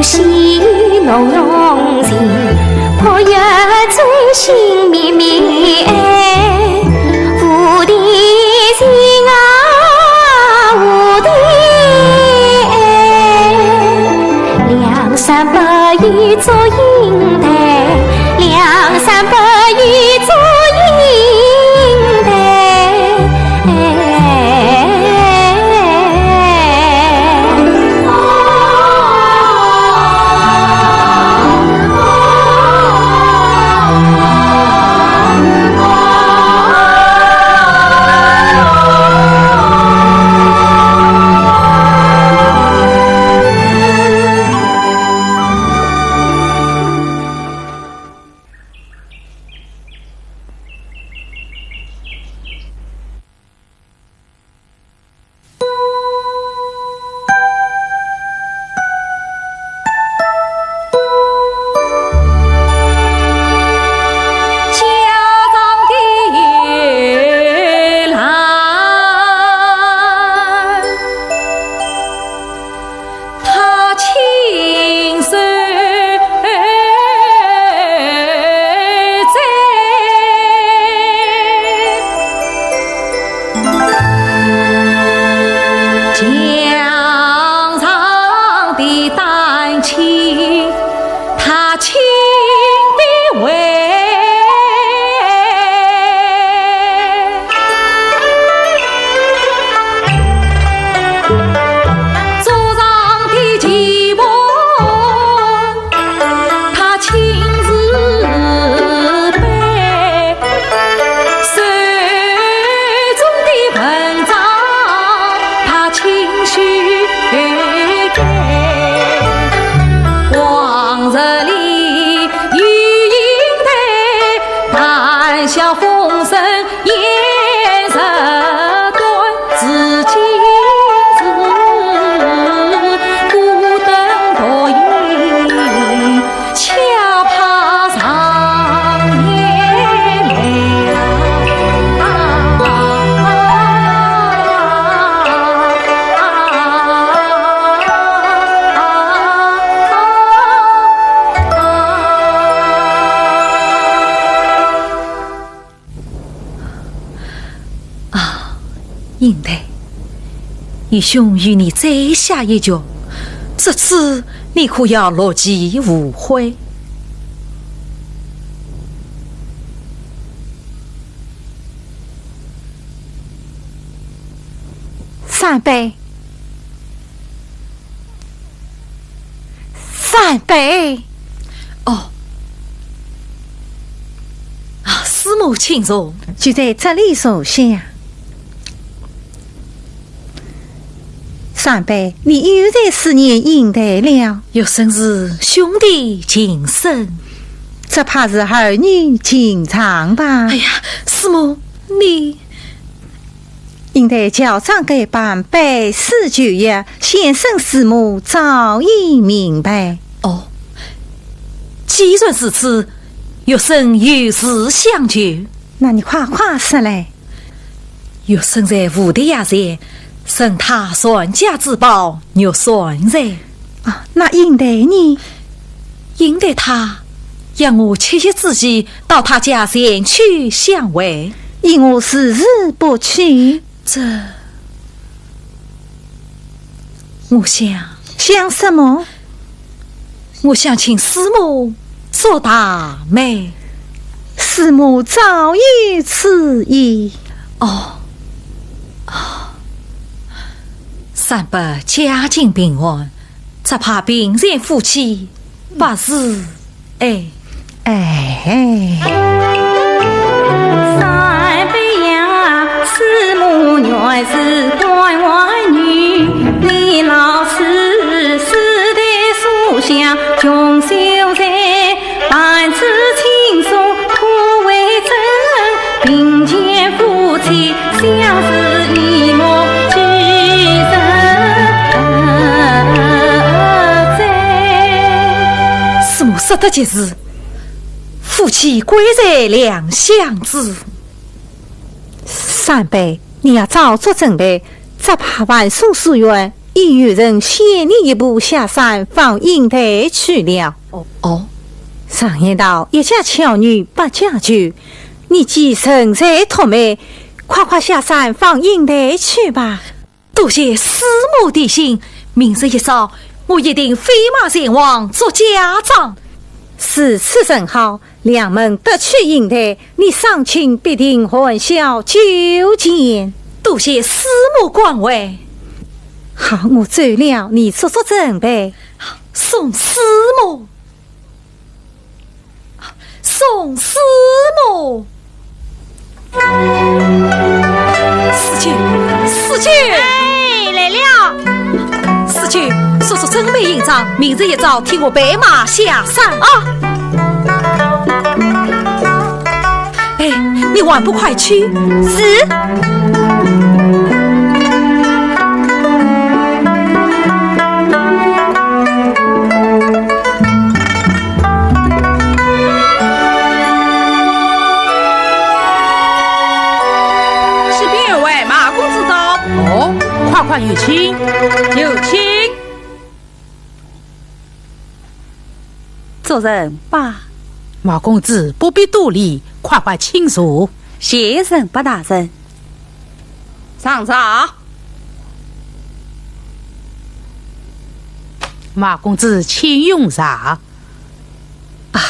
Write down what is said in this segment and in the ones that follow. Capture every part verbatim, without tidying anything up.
喜浓浓情，可愿醉心绵绵爱？蝴蝶情啊，蝴蝶爱，梁山伯与祝英台，梁山伯与祝英台。 啊，英台，愚兄与你再下一局，这次你可要乐极无悔。三杯。 三杯。哦。啊，师母请坐。就在这里坐下。三杯，你又在思念英台了？学生是兄弟情深。只怕是儿女情长吧？哎呀，师母，你 英台校长该班拜师求学，先生师母早已明白。哦，既然如此，学生有事相求。那你快快说来。学生在蝴蝶泉寻他传家之宝玉扇扇。啊，那英台呢？英台他要我七夕之际到他家前去相会。因何迟迟不去？ 这，我想，想什么？我想请师母做大媒。师母早有此意。哦，哦，三伯家境贫寒，只怕贫贱夫妻 不是，哎。哎。三杯呀，师母原是关外女，你老师师弟书香，穷秀才，弹指轻松可为证，并肩夫妻 相思一目几时在？师母说得极是，夫妻贵在两相知。三杯，你要早做准备，只怕万松书院已有人先你一步下山访英台去了。哦，哦。常言道，一家巧女百家求，你既神才托媒，快快下山访英台去吧。多谢师母提醒，明日一早，我一定飞马前往捉家长。如此甚好，两门得取英台，你双亲必定欢笑九泉。多谢师母关怀。好，我走了，你做做准备。送师母。 送师母。四舅，四舅。哎，来了。四舅，速速准备行装，明日一早替我备马下山。啊。哎，你还不快去？是。 启禀员外，马公子到。哦，快快有请。有请。主人罢。马公子不必多礼，快快请坐。谢谢人伯大人。上茶。 马公子请用茶。啊，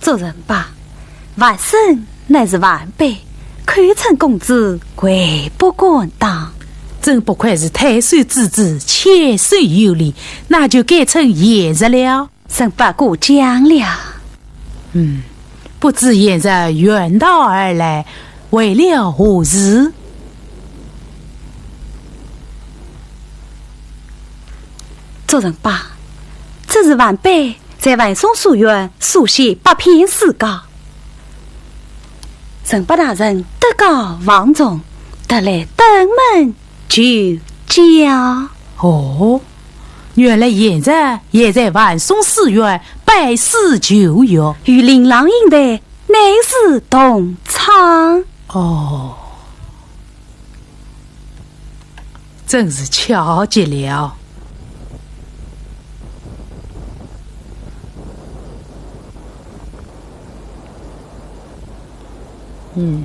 主人罢，晚生乃是晚辈，口称公子，贵不敢当。真不愧是太守之子，谦逊有礼，那就改称贤侄了。 人伯过奖了。嗯，不知贤侄远道而来，为了何事？主人伯，这是晚辈在万松书院书写八篇诗稿。人伯大人德高望重，特来登门求教。哦， 原来贤侄也在万松书院拜师求学。与令郎英台乃是同窗。哦，真是巧极了。嗯。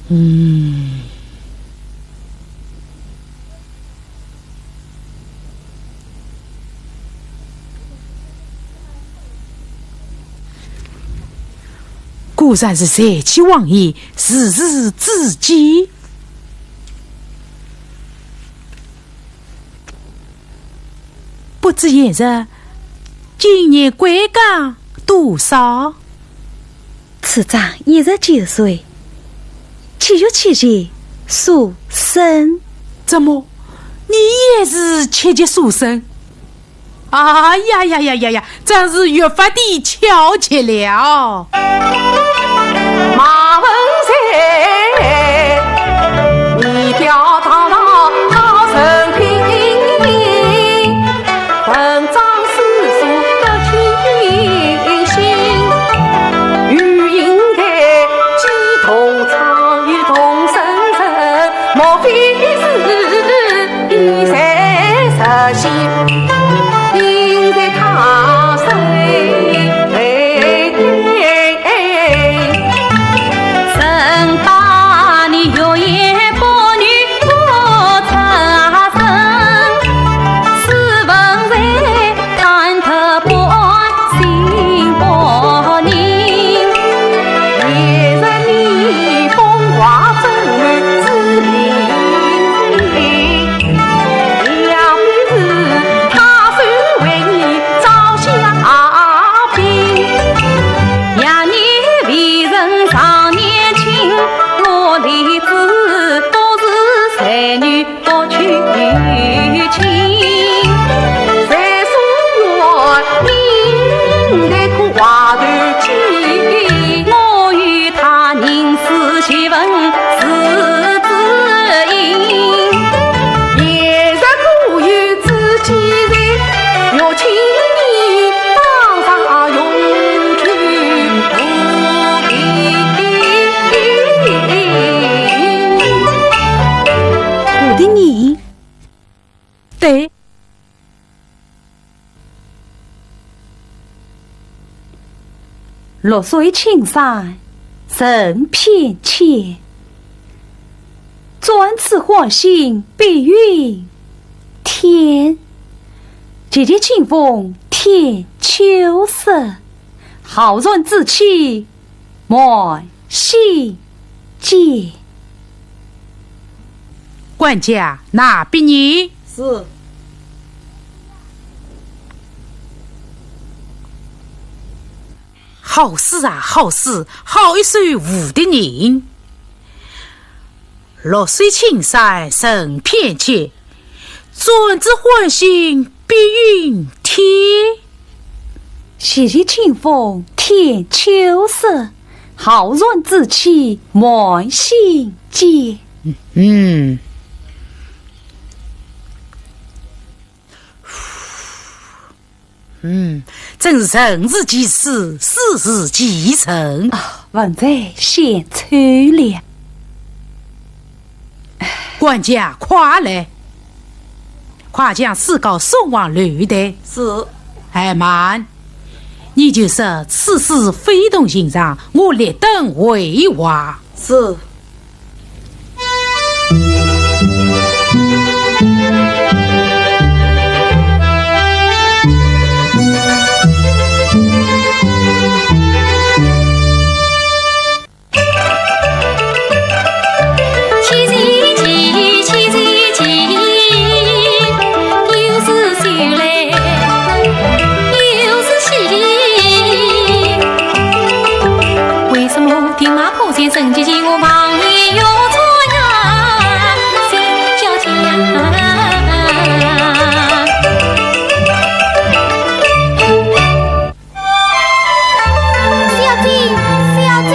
嗯。果然是才气旺也，时时之计。 不知贤侄，今年贵庚多少？此长一十九岁，七月七日所生。怎么，你也是七月出生？哎呀呀呀呀呀，真是越发的巧极了。绿水青山人偏见，转此欢心碧云天。寂寂清风添秋色，浩然之气满心间。管家，拿笔呢？是。 好诗啊，好诗，好一首《蝴蝶吟》。绿水青山人偏见，转子换新碧云天。寂寂清风添秋色，浩然之气满心间。嗯。 嗯，真是人如其树，树如其人。啊，文才献丑了。管家，快来，快将诗稿送往楼台。是。哎，慢，你就说此诗非同寻常，我立等毁坏。是。 为什么天马坡前生结情，我望眼欲穿呀？小姐呀！小姐，小姐！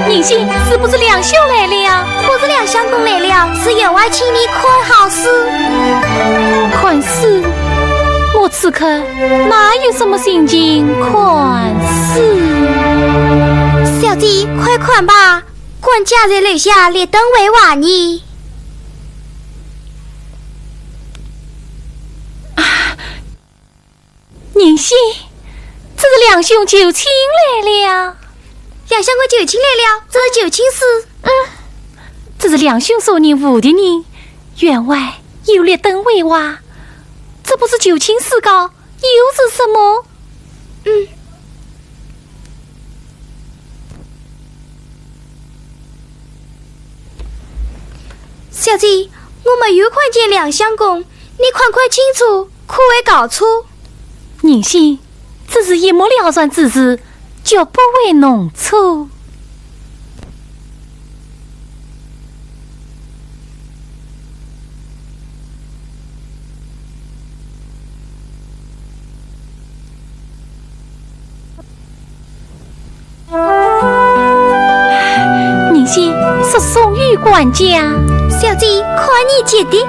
宁心，是不是梁兄来了？不是梁相公来了，是员外请你看好书。看书？我此刻 哪有什么心情看书？小姐，快看吧，管家在楼下立等毁坏呢。啊，宁心，这是梁兄求亲来了。梁相公求亲来了，这是求亲书。嗯，这是梁兄所念蝴蝶吟，员外又立等毁坏，这不是求亲书稿， 又是什么？嗯。小姐，我没有看见梁相公，你看看清楚，可会搞错？宁心，这是一目了然之事， 绝不会弄错。宁心，速送与管家。小姐，看你急的。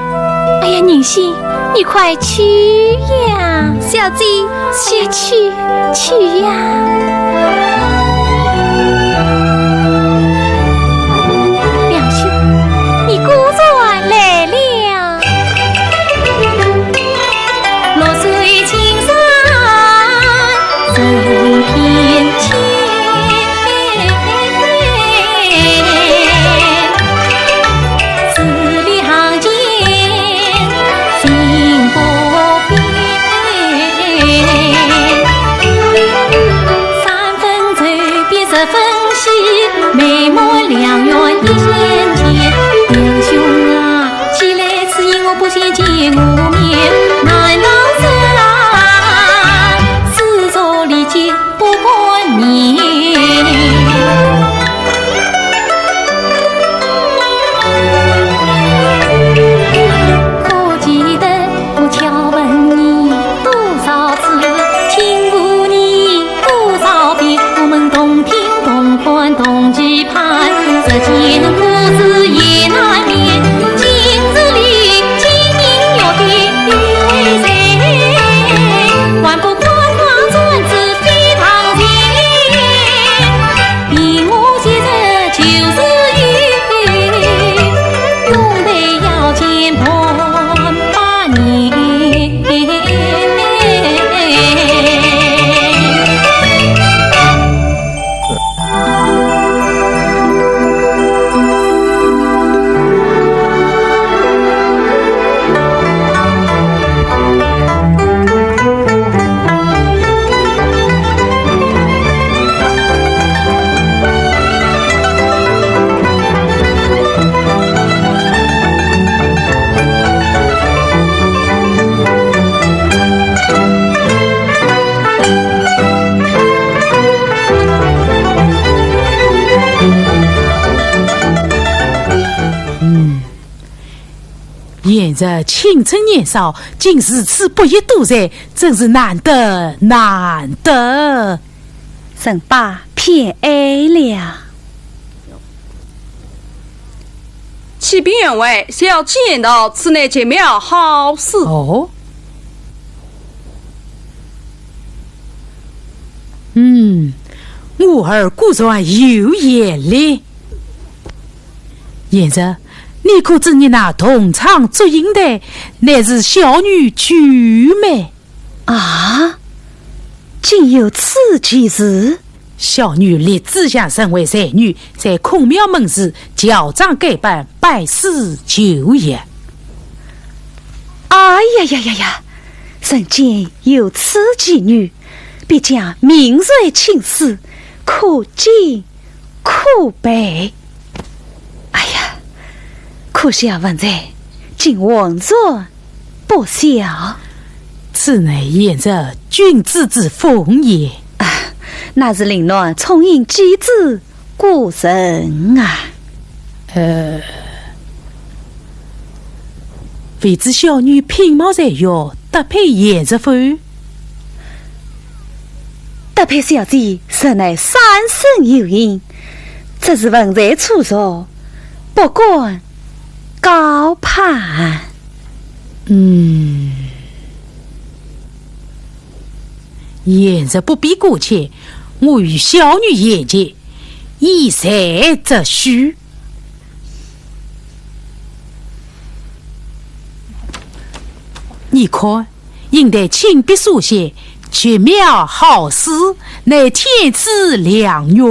哎呀，宁心， 你快去呀！小姐，去，去，去呀！梁兄，你果然来了。绿水青山人间。 可记得我敲问你多少次，轻抚你多少遍，我们同听同欢同期盼，日间可是也难眠。今日里，今明月的谁，还不快快转至飞堂前？ 你我昔日旧时友，永被腰间伴百年。贤侄青春年少，竟如此博学多才，真是难得难得。沈伯偏爱了。启禀员外，小姐言道，此乃极妙好书。哦。嗯，我儿果然有眼力。贤侄，你可知你那同窗祝英台，乃是小女舅妹？ 啊，竟有此奇事？小女立志想成为才女，在孔庙门前乔装改扮，拜师求学。哎呀呀呀呀！人间有此奇女，必将名垂青史，可敬 可佩。哎呀，可惜啊，文才竟浑然不晓。此乃贤侄君子之风也。啊，那是令郎聪穎机智，过人啊。呃，未知小女品貌如何，搭配贤侄否？ 搭配小姐实乃三生有幸，只是文才初熟，不敢高攀。嗯，贤侄不必过谦，我与小女言及，以才作序。 你看，英台亲笔所写，绝妙好诗，乃天赐良缘。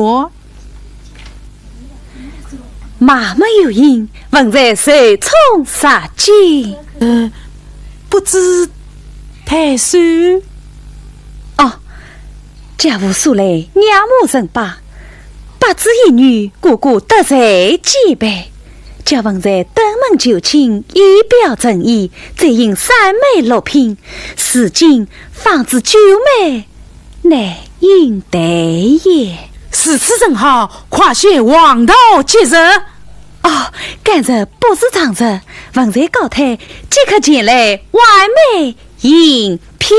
妈妈有心，文才受宠若惊。呃，不知太守？哦， 家父素来仰慕沈伯，伯子一女，个个德才兼备，叫文才登门求亲，以表诚意，再行三媒六聘，如今方知舅妹乃英台也。如此甚好，快些黄道吉日。哦，该日不是长日，文才告退，即刻前来完媒 应聘。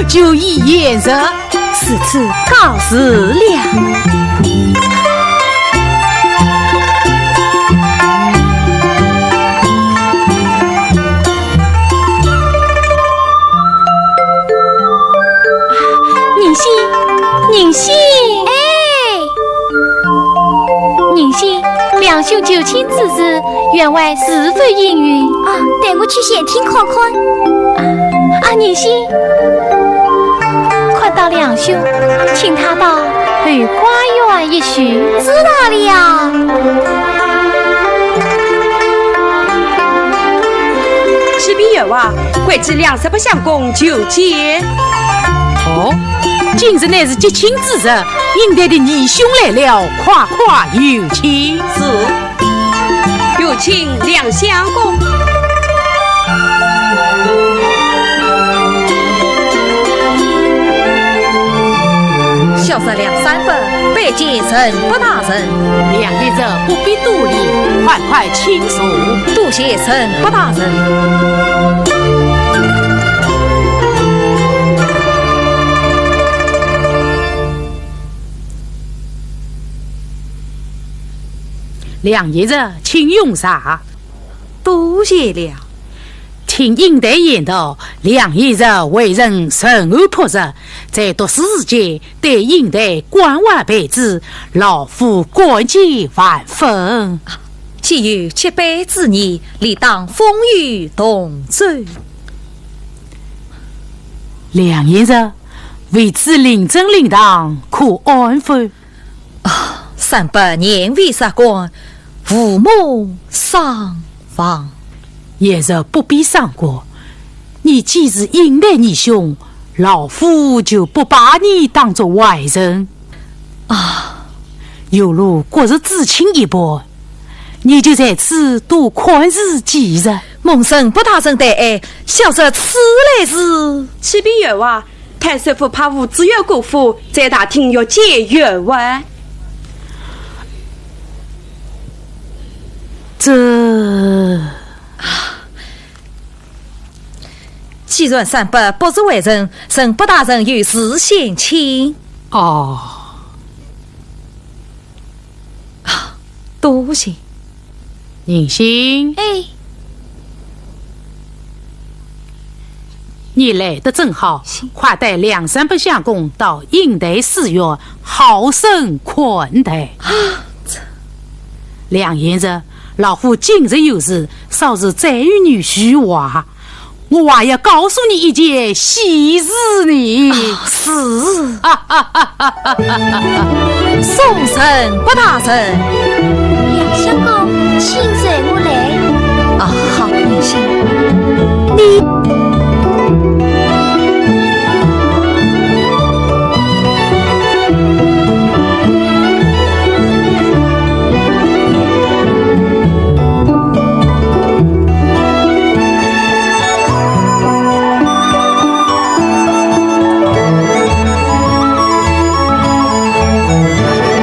就依贤侄。如此告辞了。宁心，宁心。哎。 宁心，梁兄求亲之事，员外是否应允？啊，待我去前厅看看。啊，啊，宁心，看到梁兄，请他到后花园一叙。知道了。启禀员外，贵体梁十八相公求见。哦，今日乃是吉庆之日， 英台的义兄来了，快快有请。是，有请梁相公。小侄梁山伯拜见沈伯大人。梁贤侄不必多礼，快快请坐。多谢沈伯大人。 梁贤侄，请用茶。多谢了。听英台言道，梁贤侄为人沉稳朴实，在读书时节对英台关怀备至，老夫感激万分。既有结拜之意，理当风雨同舟。梁贤侄，未知令尊令堂可安否？ 啊，三伯年未达官，父母双亡。贤侄不必伤感，你既是英台义兄，老夫就不把你当作外人。啊，犹如隔日至亲一般，你就在此多看住几日。蒙沈伯大人抬爱，小侄此来是……启禀员外， 太守府派吴知县过府，在大厅约见员外。这……既然三伯不是外人，陈伯大人有事相请。哦。啊，多谢。银杏。哎。你来得正好，是。快带梁山伯相公到英台书院，好生款待。啊，这梁贤侄，老夫今日有事，稍事再与你叙话。 我还要告诉你一件喜事呢。啊，是。送陈伯大人。梁相公，请随我来。啊，好，你请。你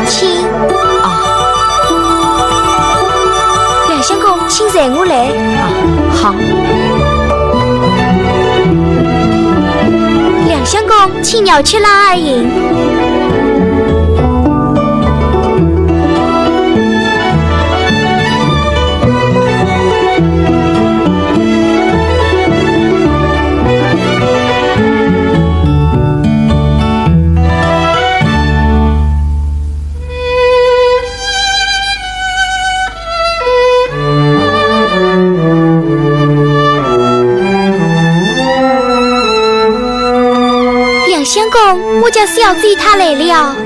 请。啊。梁相公，请随我来。啊，好。梁相公，请舀吃辣而饮。 梁相公，我家小姐她来了。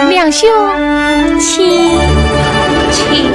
梁兄，请。请。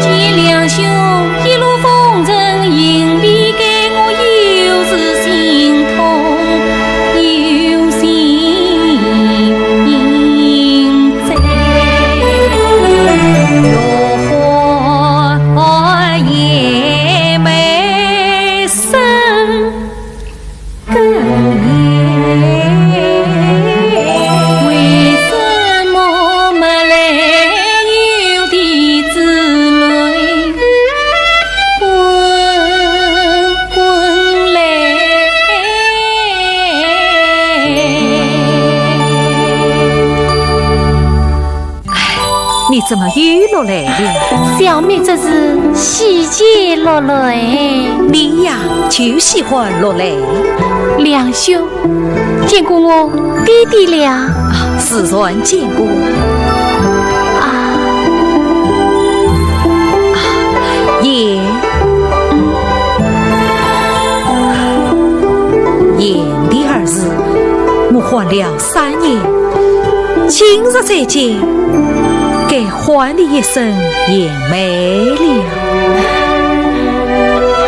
见梁兄一路风尘，硬比给我又是心痛又心悲。落花掩梅深。 哎，你怎么又落泪了？小妹这是喜极落泪。你呀，就喜欢落泪。梁兄，见过我爹爹了？啊，自然见过。啊。啊，贤。 贤弟二字，我唤了三年，今日再见，该唤你一声贤妹了。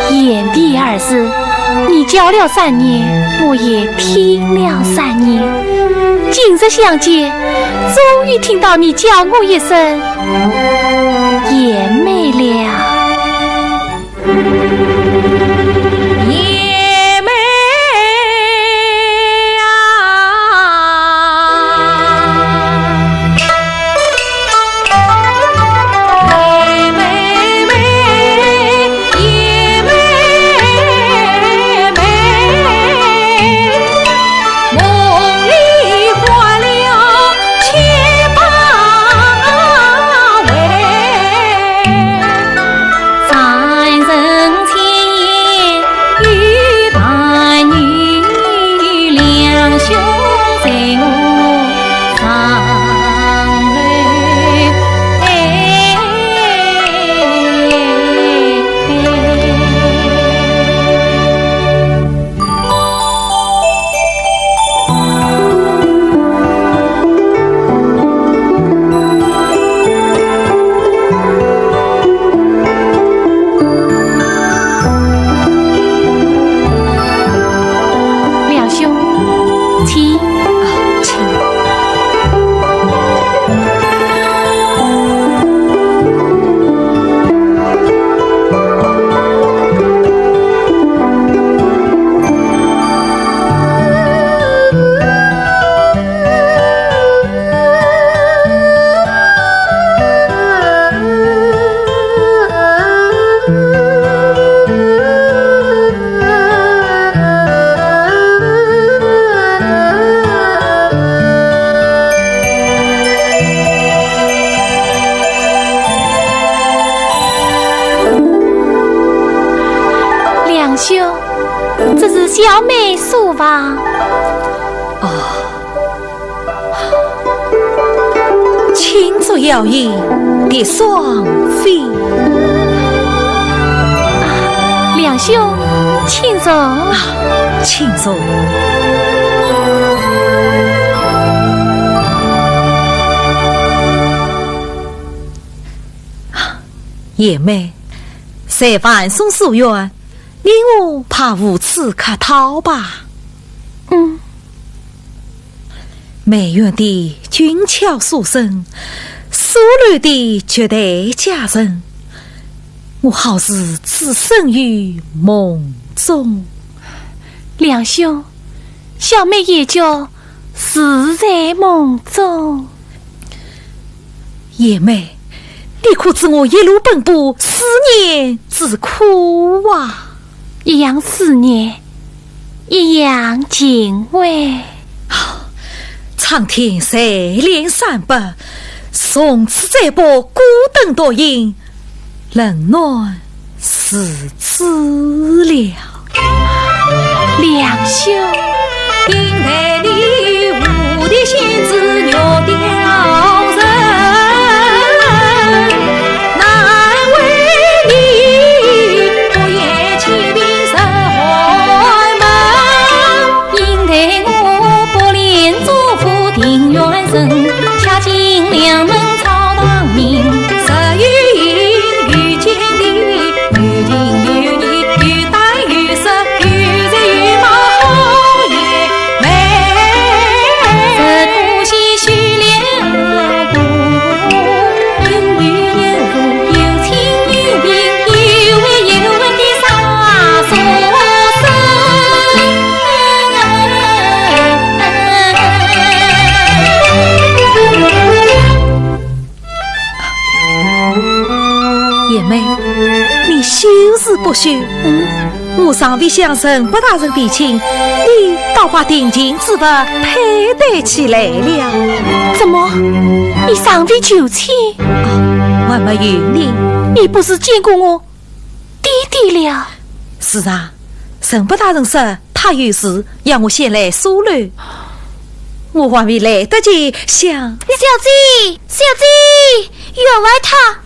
贤弟二字，你叫了三年，我也听了三年。今日相见，终于听到你叫我一声贤妹了。兄，这是小妹书房。哦，轻作妖言的双飞。啊，梁兄，请坐。啊，请坐。贤妹，随晚送书院，你我怕无处可逃吧？嗯。梅园的俊俏书生，书楼的绝代佳人，我好似置身于梦中。梁兄，小妹也觉似在梦中。贤妹，你可知我一路奔波，思念之苦啊？一样思念，一样敬畏。苍天垂怜山北，从此再不孤灯独影，冷暖自知了。梁兄。贤妹，你休是不休。嗯？我尚未向陈伯大人提亲，你倒把定情之物佩戴起来了。怎么？你尚未求亲？哦，还没有呢。你不是见过我爹爹了？是啊，陈伯大人说 他有事要我先来书楼，我还未来得及想。小姐，小姐，员外他……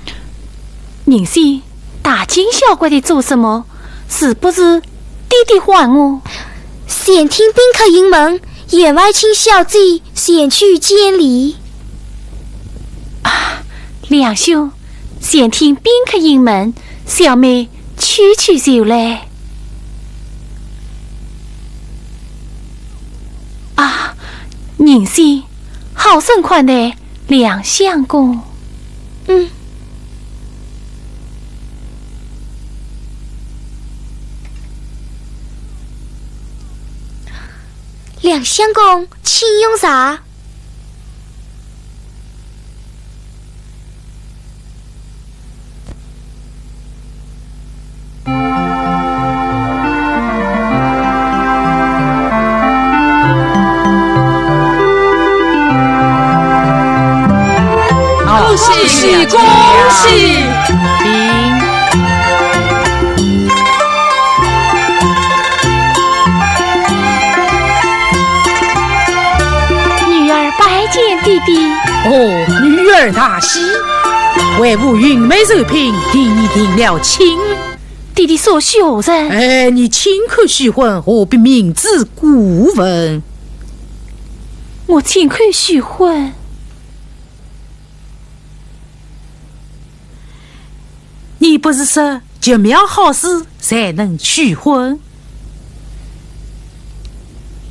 宁心，大惊小怪的做什么？是不是爹爹唤我？前厅宾客盈门，员外请小姐前去见礼。啊，梁兄， 前厅宾客盈门，小妹去去就来。啊，宁心，好生款待梁相公。嗯。梁相公，请用茶。 恭喜恭喜！女儿拜见爹爹。哦，女儿大喜，为父云媒授聘，替你定了亲。 爹爹所许何人？哎，你亲口许婚，何必明知故问？我亲口许婚。你不是说绝妙好事才能许婚？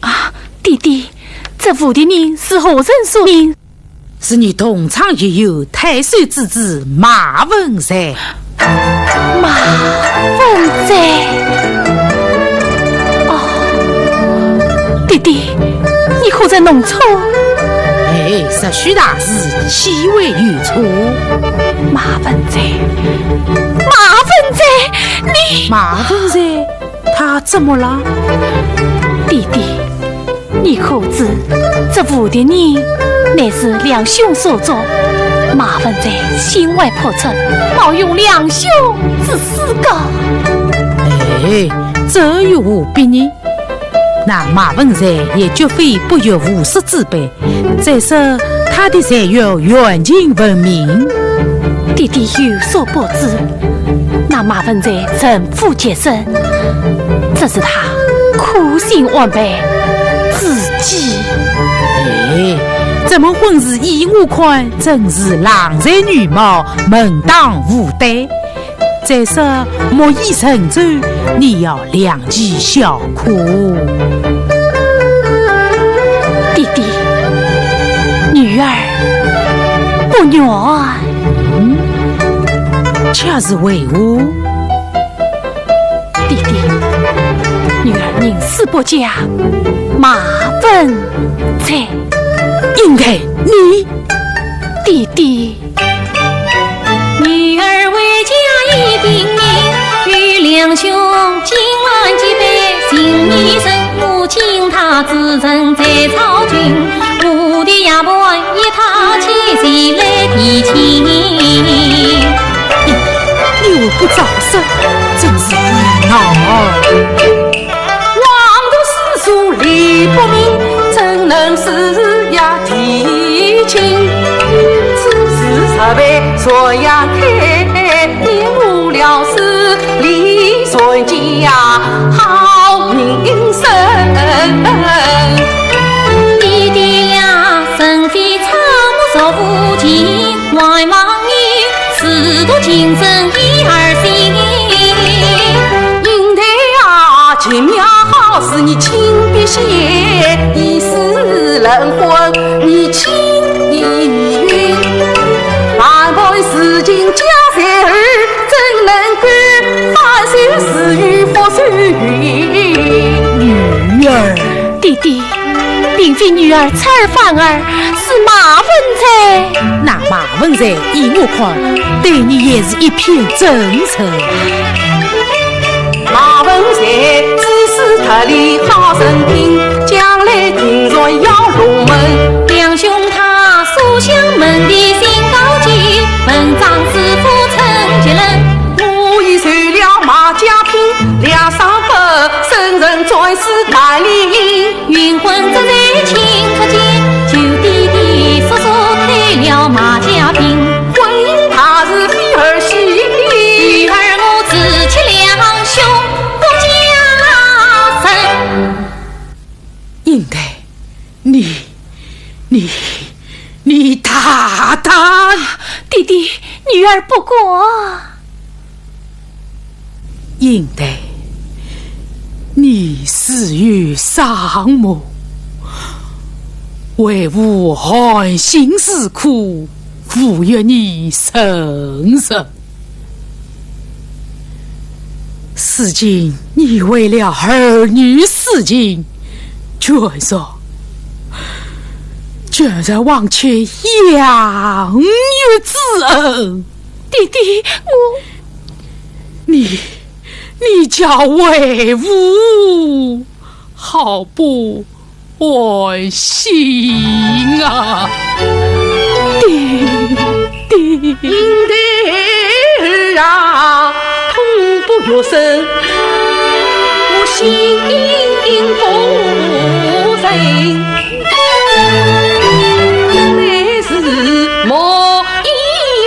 啊，爹爹，这蝴蝶扇是何人所命？ 是你同窗益友太守之子马文才。马文才？哦，爹爹，你可曾弄错？哎，实须大事，岂会有错？马文才，马文才，你……马文才，他怎么了？爹爹， 你可知，这蝴蝶扇乃是梁兄所作，马文才心怀叵测，冒用梁兄之私格。哎，这又何必呢？那马文才也绝非不学无术之辈，再说他的才学远近闻名。爹爹有所不知，那马文才城府极深，这是他苦心安排之计。哎，这门婚事依我看，真是郎才女貌，门当户对。 再说木已成舟，你要量其小可。爹爹，女儿不愿。嗯，却是为何？爹爹，女儿宁死不嫁马文才。应该你。爹爹。 女儿未嫁已定命，与两兄金銮结拜，心意深，我敬他子承在朝君，我的丫鬟一他妻前来提亲。你还不早说，真是胡闹！ 枉读诗书理不明，怎能是呀提亲？此事十分传扬开，玷污了诗礼传家好名声。爹爹呀，人非草木，孰无情？还望你自度情深一二心。 英台啊，情妙好似你亲笔写，一世人婚你情意云。万般事情加在儿，怎能够反手是与复仇？女儿。爹爹，并非女儿刺儿反儿，是马文才。那马文才依我看，对你也是一片真诚。 马文才知书达理好人品，将来定然要龙门。两兄他书香门第心高洁，文章诗赋成绝伦。我已授了马家聘，梁上伯升任纂书代理。 云婚则在顷刻间，求爹爹速速退了马家聘。婚姻大事非儿戏，女儿我自弃两兄不嫁人。应该，你，你，你大胆！爹爹，女儿不敢。 应台，你死于丧母，为父含辛茹苦，抚育你成人。如今你为了儿女私情，卷入，卷入枉取养育之恩。 爹爹，我……你，你叫为父好不安心啊！爹爹。应台儿啊，痛不欲生，我心不忍。 乃是莫以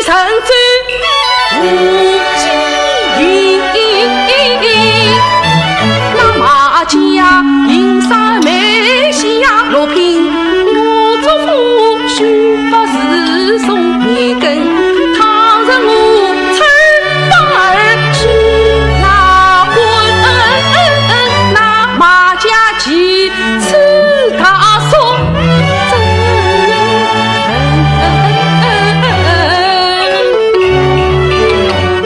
成舟无寄云。那马家营山美喜呀，六品我祝福，须百事送你根。倘若我出尔反尔，那婚，那马家 其次大叔，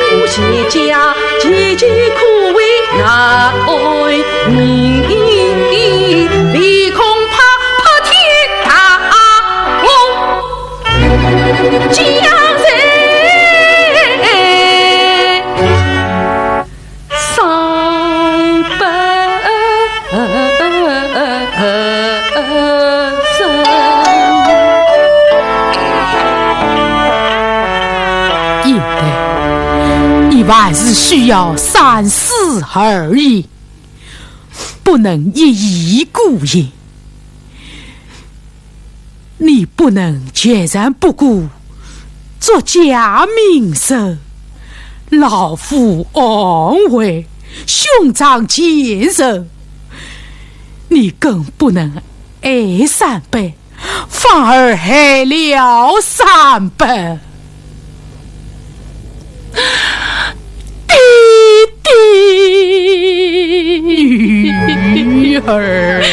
我谢家姐姐可为难为情，唯恐怕破天大祸，将在 上不生。应台，你还是需要三思而已。不能一意孤行。你不能全然不顾，作假名声，老夫安危，兄长前程。你更不能爱三杯， 反而害了三杯。爹爹，女儿。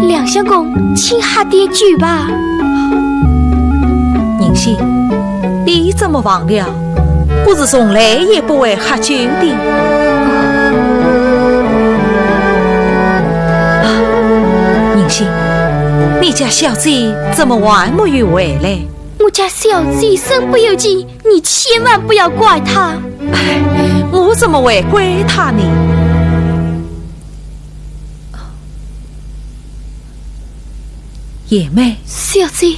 梁相公，请喝点酒吧。宁心，你怎么忘了？我是从来也不会喝酒的。啊，宁心，你家小姐怎么还没有回来？我家小姐身不由己，你千万不要怪她。哎，我怎么会怪她呢？ 贤妹。小姐。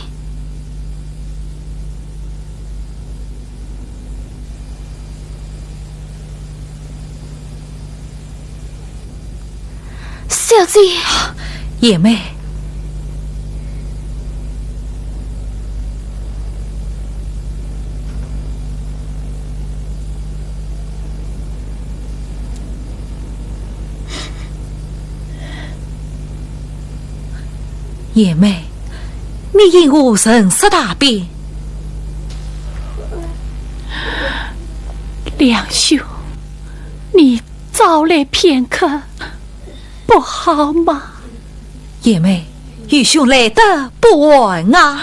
小姐。贤妹。 贤妹，你因何神色大变？梁兄，你早来片刻，不好吗？贤妹，愚兄来得不晚啊。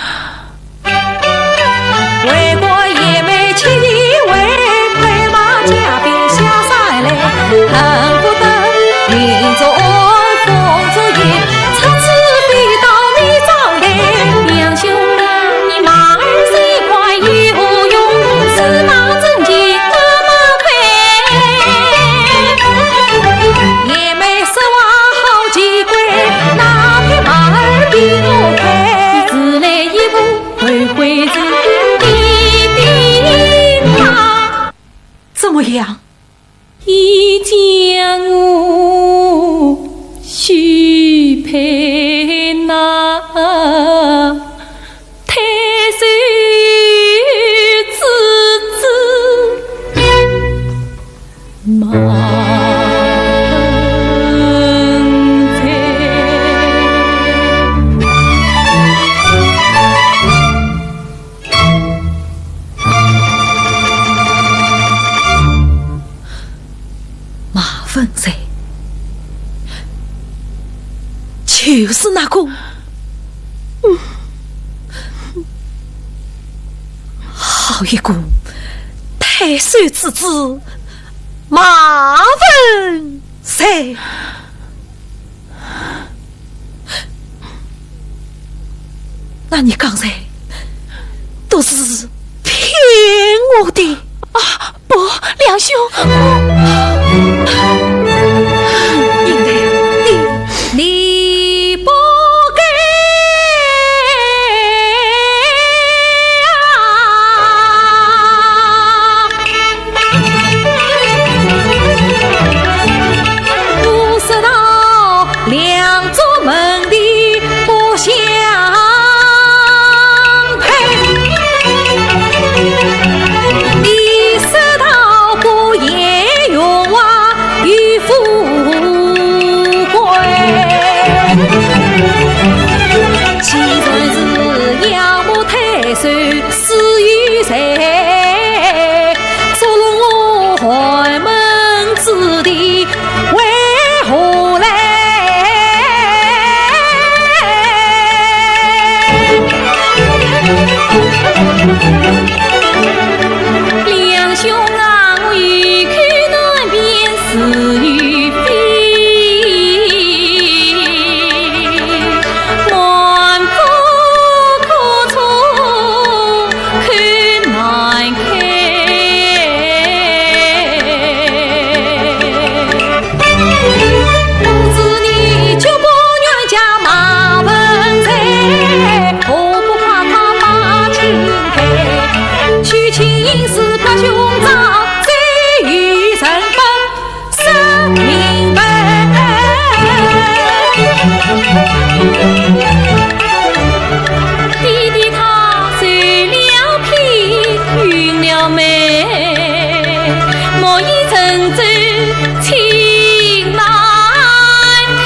怎么样？马文才，就是那个。好一个太守之子，马文才。 那你刚才都是骗我的。啊，不，梁兄，不。应该你，你不该啊。 不说到梁祝门第不相配，你说到不言荣华与富贵。既然是仰慕太守 死于谁？捉弄我寒门子弟为何来？梁兄啊，我有口难辩是与非，满腹苦楚 口难情难听。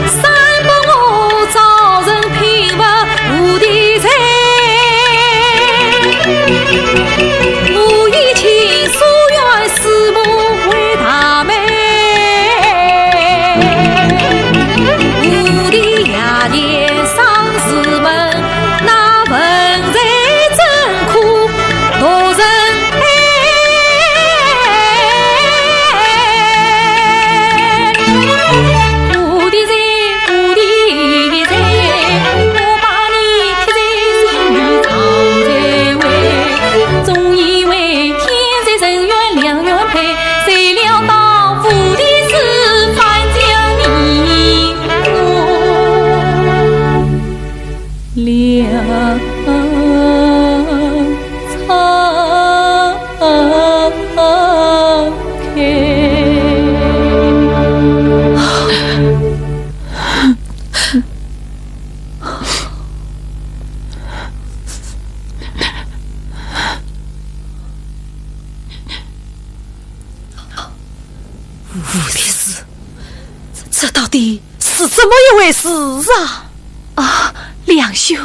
三不五，早晨品物无地罪，我以情书怨师母为大媒。我的爷娘上师门，那文才真可读人悲。我的人，我的人，我把你刻在心里常在回。总以为天在人愿两愿配，谁料到无地是反将你我两 无地是，这到底是怎么一回事啊？啊，梁兄，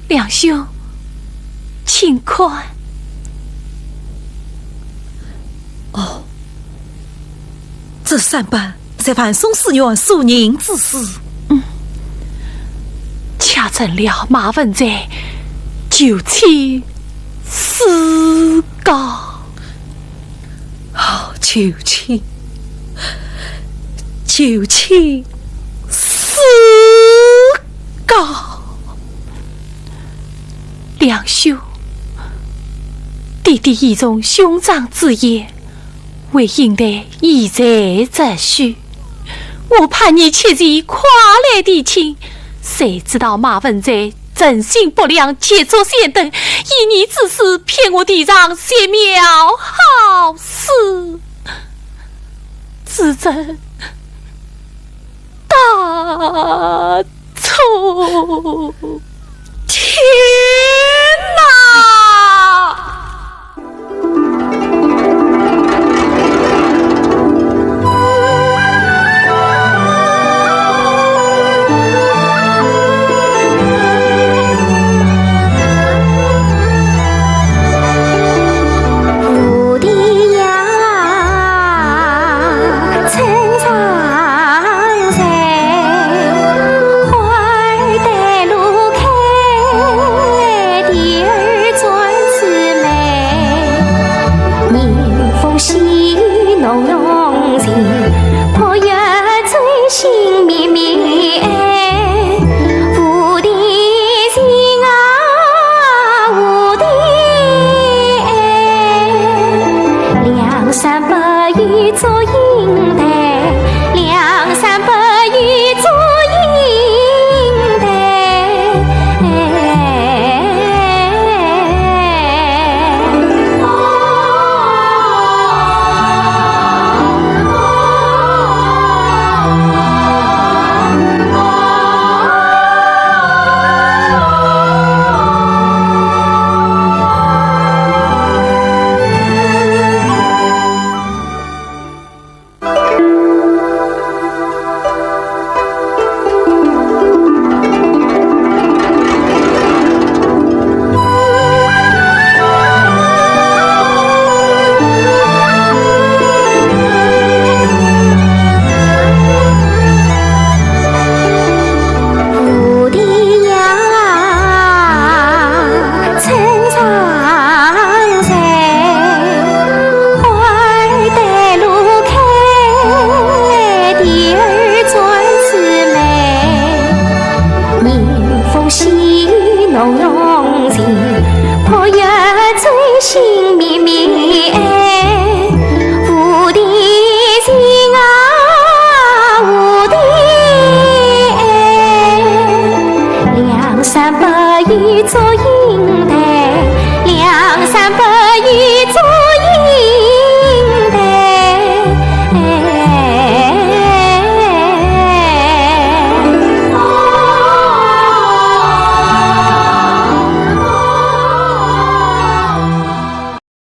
梁兄，请看。哦，这三本是万松书院所印之书。嗯，恰成了马文才求亲书稿。 哦，求亲，求亲书稿。梁兄，爹爹已从兄长之言，为英台一再着书。 我盼你切记快来提亲，谁知道马文才存心不良，捷足先登，以你之私骗我提上谢庙好事，自认大错。 天哪！